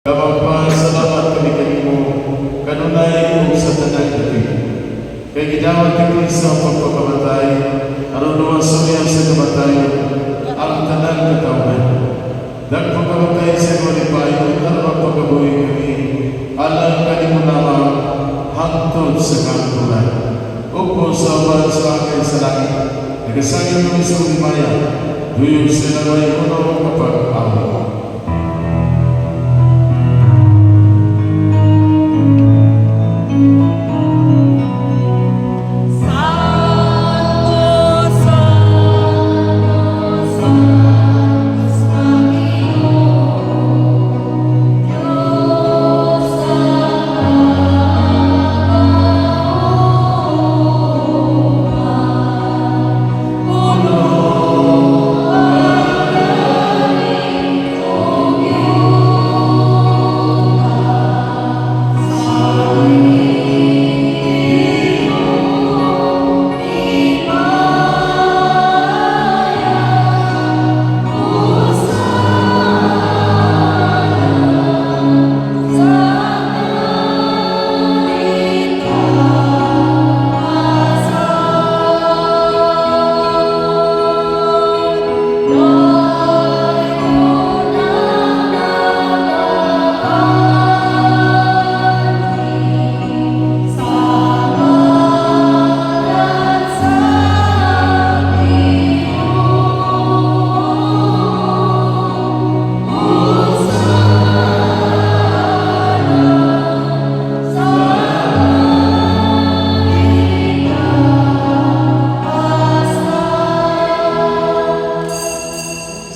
Magpasalamat kami kanimo kanunay ug sa tanang dapit. Kay gidawat ni Kristo ang pagpakamatay aron luwason niya sa kamatayon ang tanang katawhan. Nagpakamatay siya malipayon aron magpakabuhi kami alang kanimo lamang hangtod sa kahangturan. Ug kung sa uban sa akin sa langit, nagasangil kami sa himaya, duyog sa naway uno kapag awit. Santo, Santo, Santo sa Ginoo, Diyos sa Puno ang langit ug yuta sa imong himaya. Hosana sa kaitaasan. Dayon ang nagaagi sa ngalan sa Ginoo. Hosana sa kaitaasan.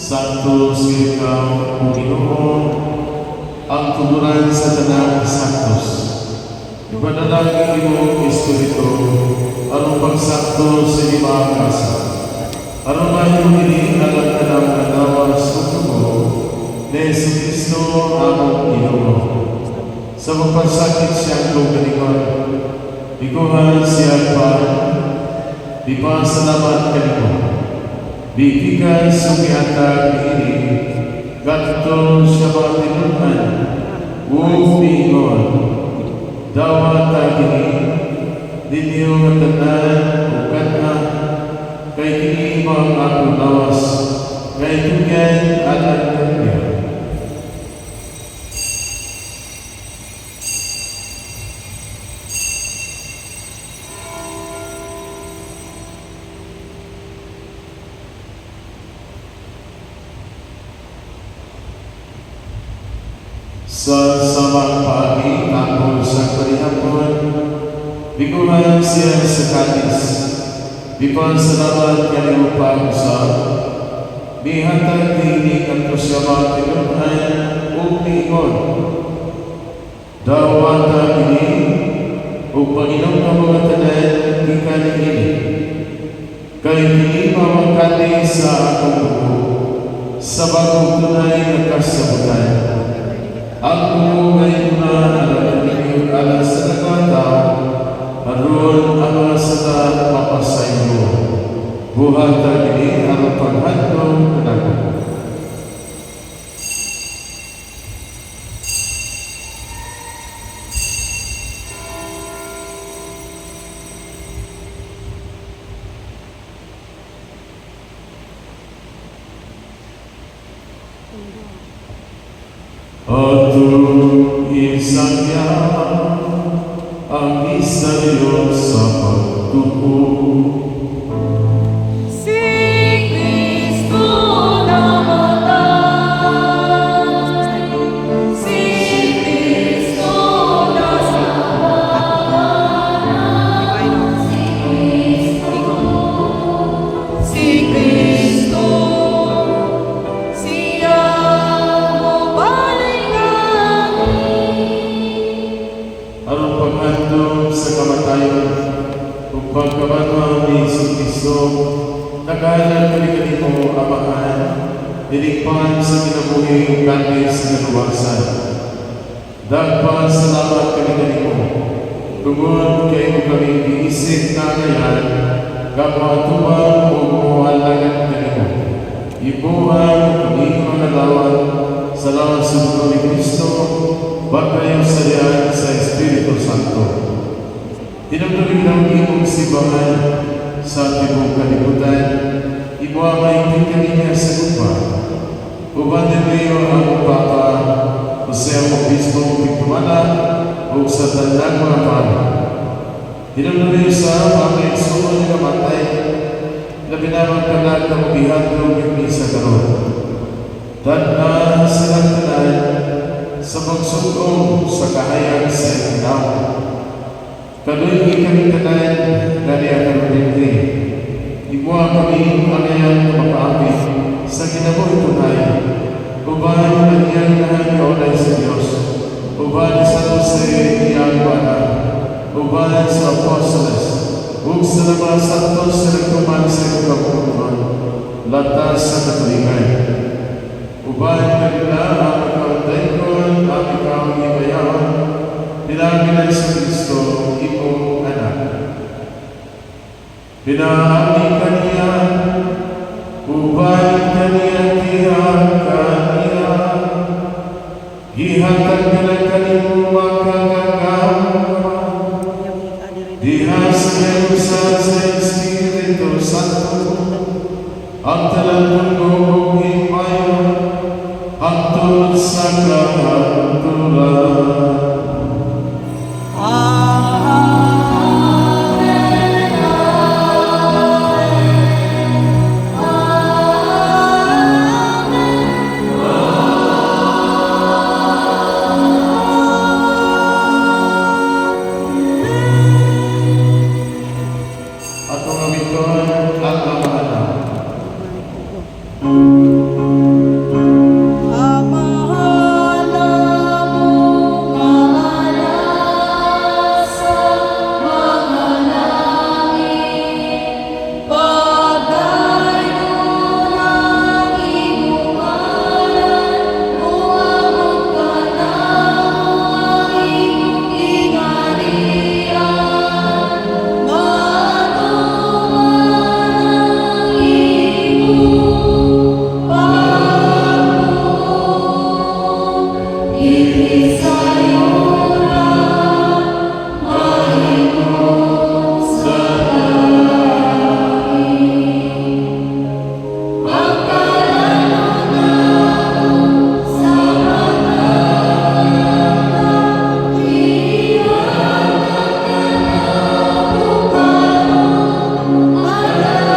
Santo ikaw, O Ginoo, ang tuburan sa tanang santos. Ipanalangin imong Espiritu aron pagsakto sa mga kasa. Aron mahimo ini alang kanang lawas ug dugo ni Jesu Kristo among Ginoo. Sa magpasakit siyang kaugalingon, ikuha siya pan, ipasalamat kanimo. Bipikas ug gihatag niini ngadto sa mga tinunan ug miingon, "Dawata kini ninyo nga tanan ug kan-a, kay kini mao ang akong lawas nga itugyan alang kaninyo." Sa samang paagi tapos sa panihapon, mikuha siya sa kalis. Mipasalamat kanimo pag-usab. Mihatag niini ngadto sa mga tinunan ug miingon, "Dawata kini ug panginom kamo nga tanan gikan niini. Kay kini mao ang kalis sa akong dugo, sa bagong tunay nga kasabutan. Ang dugo nga inuna alang kaninyo alang sa daghang tao, aron ang mga sala mapasaylo. Buhata kini aron paghandom kanako." Atong isangya ang misteryo sa pagtuo. Si Kristo namatay, si Kristo nasabat, si Kristo, si Kristo, siya mobalik kami. Aron paghandom sa kamatayon ug pagkabanhaw ni Hesus Kristo, nagahalad kami kanimo, Amahan, ining pan sa kinabuhi ug kalis sa kaluwasan. Nagpasalamat kami kanimo tungod kay imo kami giisip nga angayan nga moatubang ug moalagad kanimo. Ibuhan kami mga lawat sa lawas ug dugo ni Kristo. Bagayo sa diyan sa Espiritu Santo. Hinumdumi ang imong simbahan sa tibuok kalibutan, imo ang mahigpit kaniya sa gugma. Uban ni Leo ang Papa, Jose ang Obispo tigtumana, ug sa tanang mga pari. Hinumdumi sa mga igsoon nga namatay, labi na ang kanang kamugihan ng misa karon. Dad-a silang tanan sa pagsugong sa kahayag sa ikaw. Kaluy-i kami tanan nga niya karon dinhi. Imoha kami angayan nga makaapil sa kinabuhi tunay. Uban ang iyang kaugnay sa Dios. Uban sa Jose iyang bana. Uban sa apostoles. Ug sa mga santos sa nagtuman sa iyong kabubut-on. Latas sa katuigan. Uban kanila ang ikaw ang ikaw himayaon, pinaagi ni Kristo, imong anak. Pinaagi kaniya, uban kaniya, diha kaniya, gihatag ka kanimo makagagahom, diha sa sa Espiritu Santo, ang tanan ug himayon, hangtod sa kahangturan. Amen. Amen. Atong awiton ang Amahan. Amahan nga sa mga langit, pagdayun ang imong ngalan, moabot kanamo ang imong gingharian, matuman ang imong pagbuot, dinhi sa yuta, mahimo sa langit. Pagkalanon namo sa pagkatag, ihatag kanamo karon adlaw.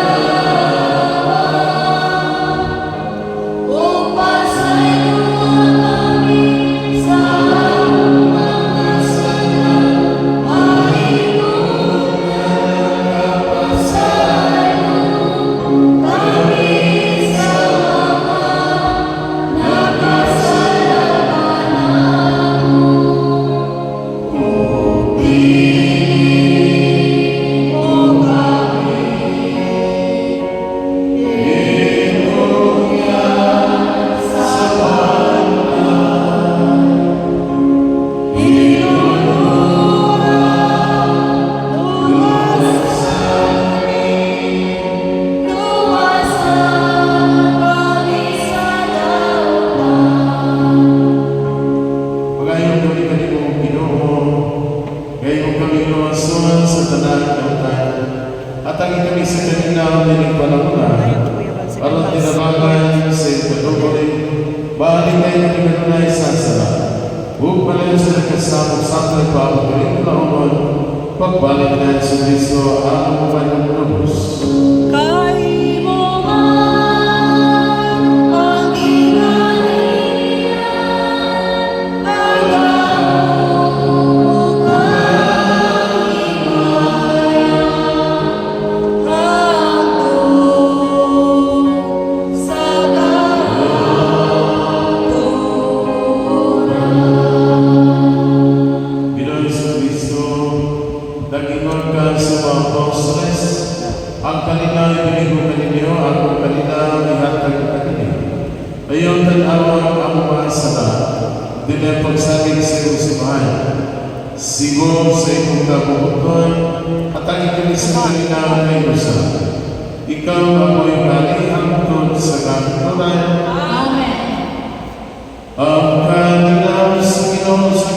Ug pasayloa kami sa among mga sala, pahinon nga nagapasaylo kami sa mga nakasala kanamo. Ug dili mo kami itugyan sa Hinulura, luwasa kami sa dautan. Pagayon kami kanimo, Ginoo, kay imo kami luwason sa tanan kautan. Hatagi kami sa kalinaw nining panahona, aron tinabangan sa iyong kaluoy, mahaligay kami kanunay sa sala. Ug palayo sa nagkasamok sa nagpaabot kami kaunon, pagbalik na sa Kristo ang manunubos. Kay imo man ang gingharian, ang gahom ug ang himaya, hangtod sa kahangturan. Ginoong Kristo, nag-ingon ka sa mga apostoles, "Ang kalinaw ibilin ko kaninyo, akong kalinaw ihatag ko kaninyo. Ayaw tan-awa ang among mga sala, dili ang pagsagid sa iyong simbahan. Sigo sa imong kabubut-on, hatagi kami sa kalinaw kay usa. Ikaw ang hari hangtod sa kahangturan." Amen. Ang kalinaw sa Ginoo.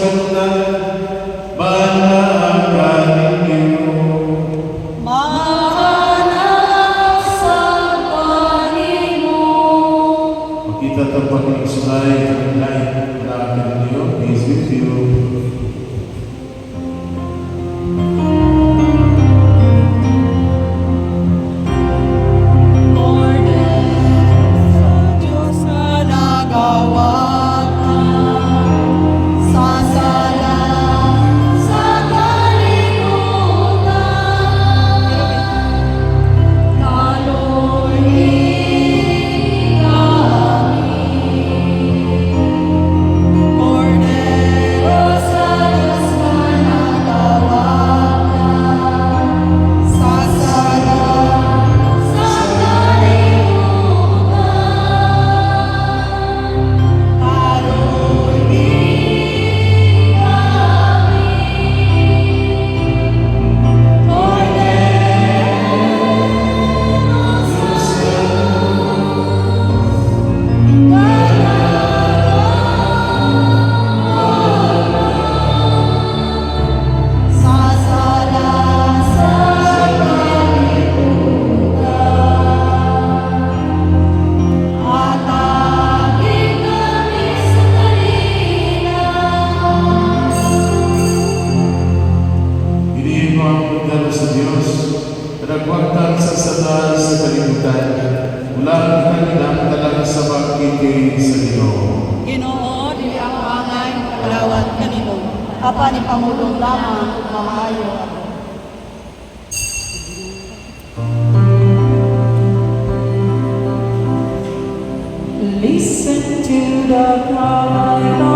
Apan ipamulong lamang ug mamaayo ako. Listen to the cry.